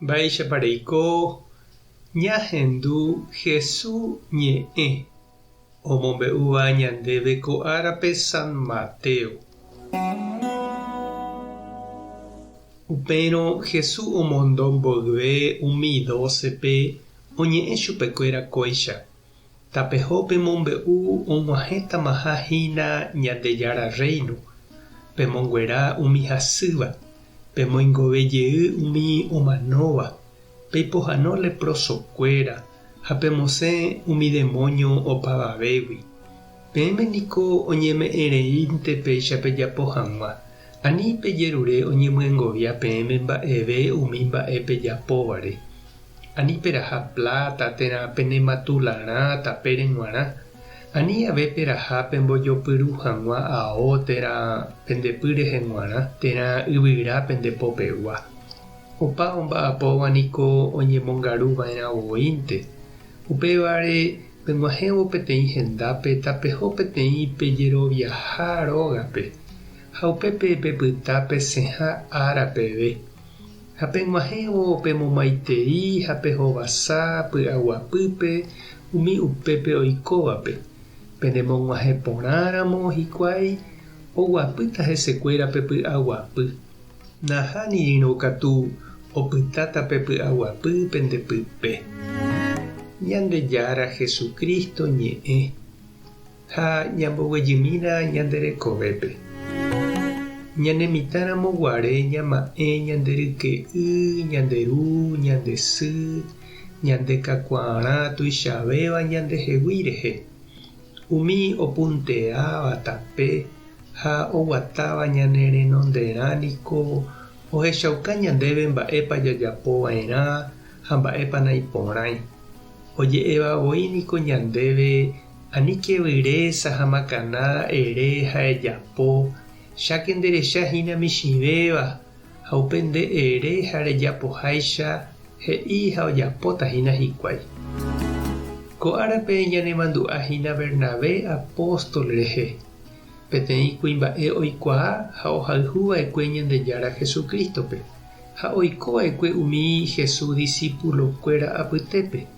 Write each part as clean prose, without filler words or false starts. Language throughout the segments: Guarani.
Mba'éichapa reiko ñahendu Hesu ñe'ẽ omombe'úva ñandéve ko árape San Mateo. Upérõ Hesu omondo mboyve umi dócepe oñe'ẽ chupekuéra kóicha, Tapeho pemombe'u og̃uahẽtamaha hína Ñandejára Rréino, pemonguera umi hasýva, pemoingove jey umi omanóva, peipohano leprosokuéra ha pemosẽ umi demóño opavavégui. Peẽme niko oñeme'ẽreínte péicha pejapo hag̃ua, ani pejerure oñemyengovia peẽme mba'eve umi mba'e pejapóvare. Ani peraha pláta térã pene matularã tapére g̃uarã, ani ave peraha pembojopyru hag̃ua ao térã pende py rehe g̃uarã térã yvyra pende popegua. Opa omba'apóva niko oñemongaru va'erã voínte. Upévare peg̃uahẽvo peteĩ hendápe tapeho peteĩ pejeroviaha rógape, ha upépe pepyta pesẽha ára peve. Ha peg̃uahẽvo pemomaitei ha pehovasa py'aguapýpe umi upépe oikóvape, penemog̃uahẽ porãramo hikuái, oguapýta hesekuéra pe py'aguapy. Nahánirĩrõ katu opytáta pe py'aguapy pende pype. Ñandejára Jesucristo ñe'ẽ. Ha ñamboguejymína ñande rekovépe. Ñane mitãramo guare ñama'ẽ ñande ryke'y, ñande ru, ñande sy, ñande kakuaarã tuichavéva ñandehegui rehe. Umi opunteáva tape ha oguatáva ñane renonderã niko ohechauka ñandéve mba'épa jajapo va'erã ha mba'épa naiporãi. Oje'éva voi niko ñandéve aníke vyrésa ha makana ere ha ejapo, cháke nde recha hína michĩvéva ha upe nde ere ha rejapoháicha he'i ha ojapóta hína hikuái. Ko árape ñanemandu'a hína Bernabé apóstol rehe, peteĩ kuimba'e oikuaa ha ohayhu va'ekue Ñandejára Jesucrístope. Ha oiko va'ekue umi Jesús disipulokuéra apytépe.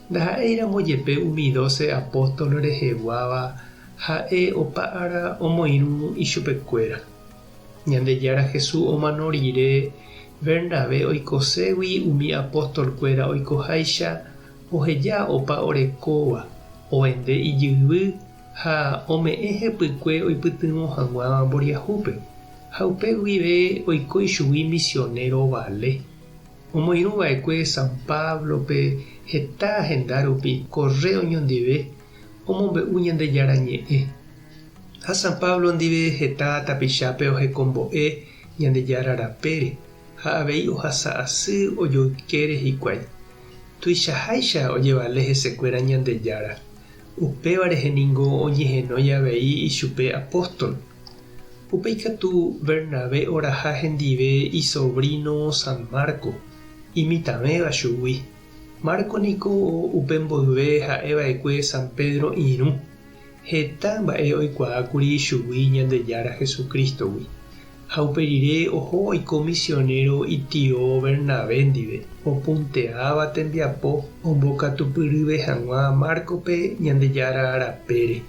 Ndaha'éiramo jepe umi dóse apóstol reheguáva ha'e opa ára omoirũ ichupekuéra. Ñandejára Jesús omano rire, Bernabé oikoségui umi apostolkuéra oikoháicha oheja opa orekóva, ovende ijyvy ha ome'ẽ hepykue oipytyvõ hag̃ua mboriahúpe. Ha upe guive oiko ichugui misionéro vale. Omoirũ va'ekue San Páblope heta henda rupi korre oñondive omombe'u Ñandejára Ñe'ẽ. Ha San Pablo ndive heta tapichápe ohekombo'e Ñandejára rapére ha avei ohasa asy ojoykére hikuái. Tuichaháicha ojevale hesekuéra Ñandejára. Upéva rehe ningo oñehenói avei ichupe apóstol. Upéi katu Bernabé oraha hendive isovríno San Marco, imitãvéva chugui. Marco niko upe mboyve ha'e va'ekue San Pedro irũ. Heta mba'e oikuaa kuri ichugui Ñandejára Jesucrístogui. Ha upe rire oho oiko misionero itio Bernabé ndive, opunteáva tembiapo ombokatupyryve hag̃ua Márcope Ñandejára rapére.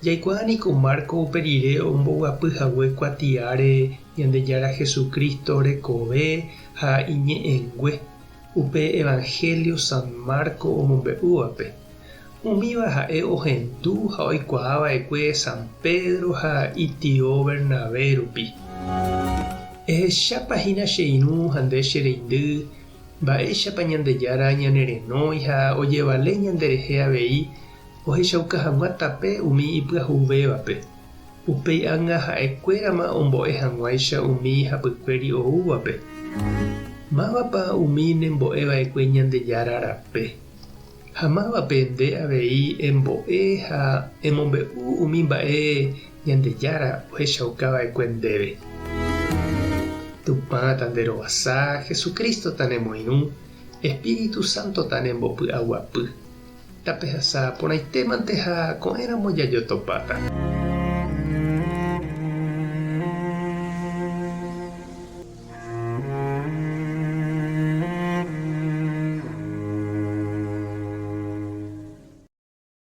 Jaikuaa niko Marco upe rire omboguapy hague kuatiáre Ñandejára Jesucristo rekove ha iñe'ẽngue, upe Evangelio San Marco omombe'úvape. Umíva ha'e ohendu ha oikuaa va'ekue San Pedro ha itio Bernabé rupi. Ehechápa hína che irũ ha nde che reindy mba'éichapa Ñandejára ñanerenói ha ojevale ñanderehe avei ohechauka hag̃ua tape umi ipyahuvévape, upéi ág̃a ha'ekuérama ombo'e hag̃uáicha umi hapykuéri oúvape. Mávapa umi nembo'e va'ekue Ñandejára rape? Ha mávape nde avei embo'e ha emombe'u umi mba'e Ñandejára ohechauka va'ekue ndéve? Tupã tanderovasa, Jesucristo tanemoirũ, Espíritu Santo tanembopy'aguapy. Tapehasa porãitémante ha ko'ẽramo jajotopáta.